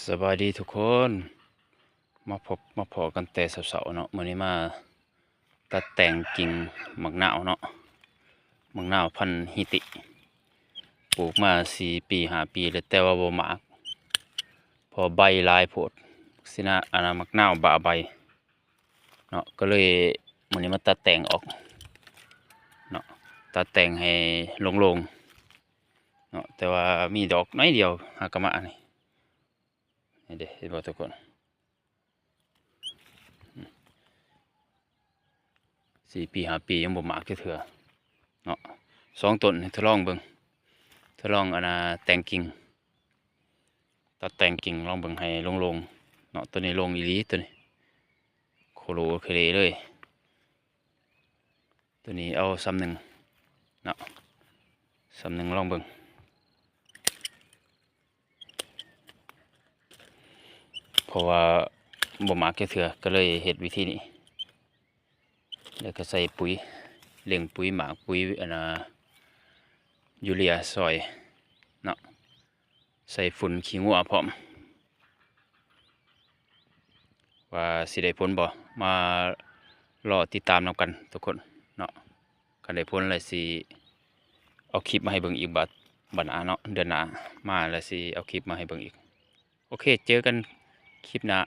ສະບາຍດີທຸກຄົນ ມາພົບມາພໍ້ກັນແຕ່ເຊົ້າໆເນາະ. ມື້ນີ້ມາຕັດແຕ່ງກິ່ງໝາກນາວເນາະ, ໝາກນາວພັນຮິດ ປູກມາສີ່ປີຫ້າປີແລ້ວ ແຕ່ວ່າບໍ່ໝາກ ເພາະໃບຫຼາຍໂພດ ຊິນະ ອັນນະ ໝາກນາວບ້າໃບເນາະ. ກໍເລີຍມື້ນີ້ມາຕັດແຕ່ງອອກເນາະ, ຕັດແຕ່ງໃຫ້ໂລ່ງໆເນາະ, ແຕ່ວ່າມີດອກໜ້ອຍດຽວ ຫາກະມານີ້. ນີ້ເດ້ ເຫັນບໍ່ທຸກຄົນ? ສີ່ປີຫ້າປີຍັງບໍ່ໝາກຈັກເທື່ອເນາະ. ສອງຕົ້ນນີ້ທົດລອງເບິ່ງ, ທົດລອງ ອັນນະ ແຕ່ງກິ່ງ, ຕັດແຕ່ງກິ່ງລອງເບິ່ງໃຫ້ໂລ່ງໆເນາະ. ໂຕນີ້ໂລ່ງອີ່ຫຼີ ໂຕນີ້ໂຄໂລເຄເລເລີຍ. ໂຕນີ້ເອົາສ່ຳໜຶ່ງເນາະ, ສ່ຳໜຶ່ງລອງເບິ່ງ ເພາະວ່າບໍ່ໝາກຈັກເທື່ອ ກໍເລີຍເຮັດວິທີນີ້. ແລ້ວກໍໃສ່ປຸຍ ເລັ່ງປຸຍໝາກ ປຸຍ ອັນນະ ຢູເຣຍຊ່ອຍເນາະ, ໃສ່ຝຸ່ນຂີ້ງົວພ້ອມ ວ່າຊິໄດ້ຜົນບໍ່ ມາລໍຕິດຕາມນຳກັນທຸກຄົນເນາະ. ຄັນໄດ້ຜົນແລ້ວຊິເອົາຄລິບມາໃຫ້ເບິ່ງອີກ ບາດ ບາດໜ້າເນາະ, ເດືອນໜ້າມາແລ້ວຊິເອົາຄລິບມາໃຫ້ເບິ່ງອີກ. ໂອເຄ ເຈີກັນຄລິບໜ້າ.